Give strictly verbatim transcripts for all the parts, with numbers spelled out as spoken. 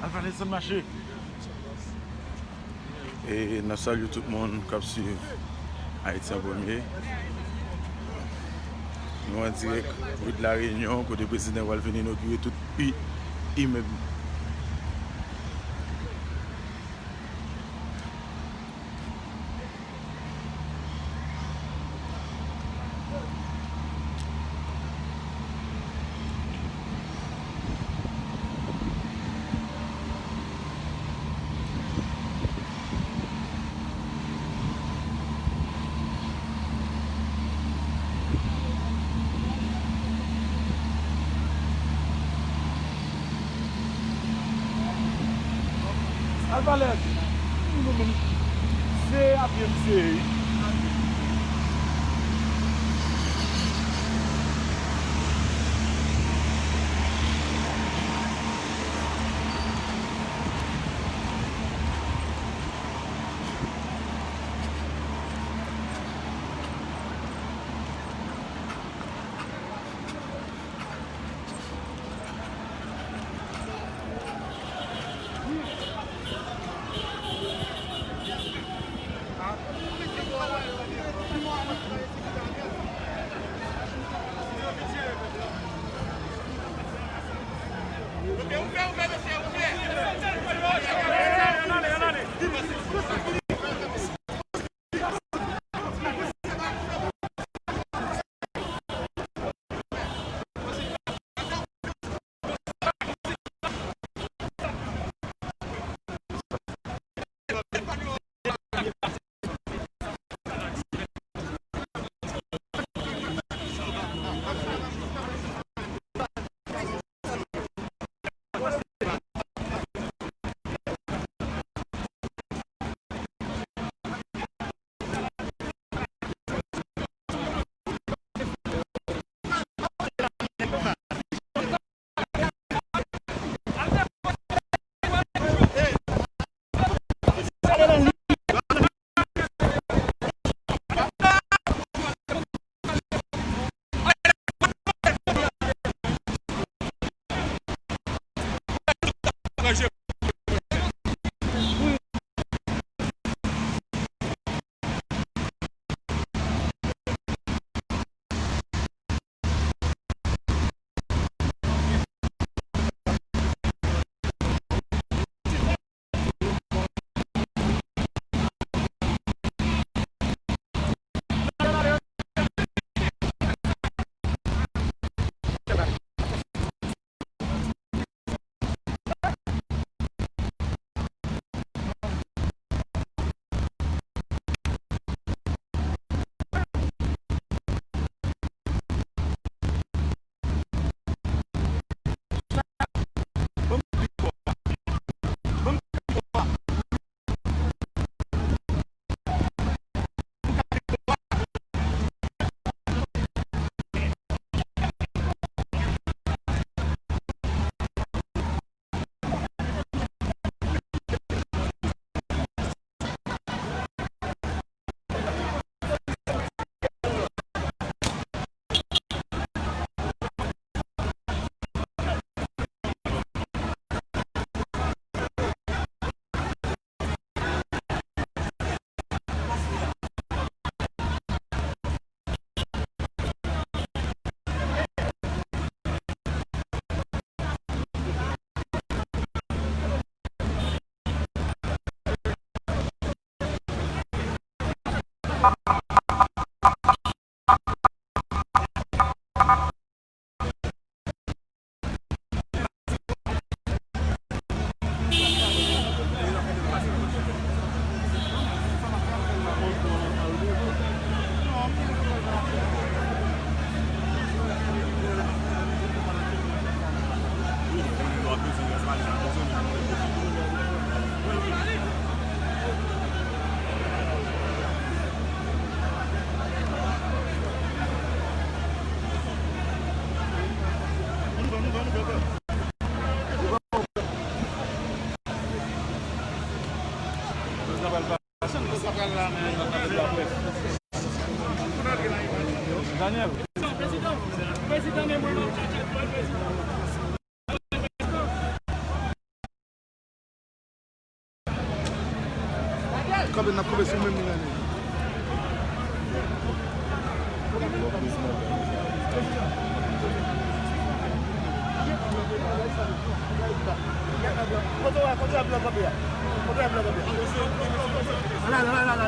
Alpha Nelson mache. E n ap salye tout moun k ap swiv Ayiti an Premye. Nou an dirèk ri de la Reyinyon, kote prezidan pral vin inogire tout i-, imèb. Alvalèz, nou menm, se apye misye ye wi. Daniel. Kanpe, n ap kanpe sou menm liy la. Kote w a, kote w a blan kanpe a? Kote w a blan kanpe a? Ala, ala, ala, ala.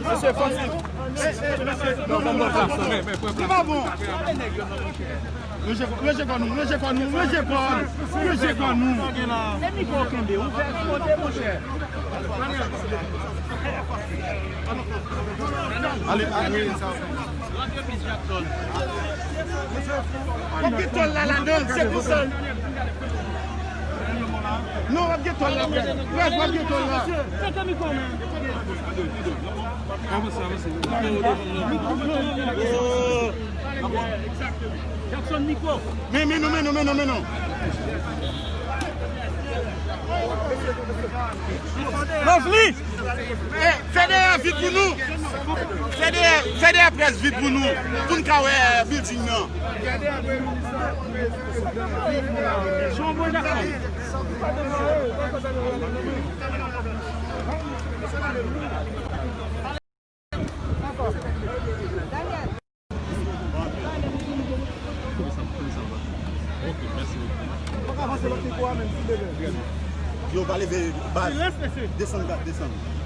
Mesye, fò di. Li pa bon. Ranje kò nou, ranje kò nou, ranje kò nou, ranje kò nou. Se mikwo w kenbe, ou fè kote, monchè. Ale, ale. W ap gen tòl la ladan, se konsa. Non, w ap gen tòl la, frè. Frè, w ap gen tòl la. Avanse, avanse. Jackson, mikwo. Men, men nou, men nou, men nou, men nou. Lovely! Eh, fè dèyè a vid pou nou. Fè dèyè, fè dèyè près vid pou nou. Pou n ka wè building nan. Yo, pa leve, baz. Desann, desann.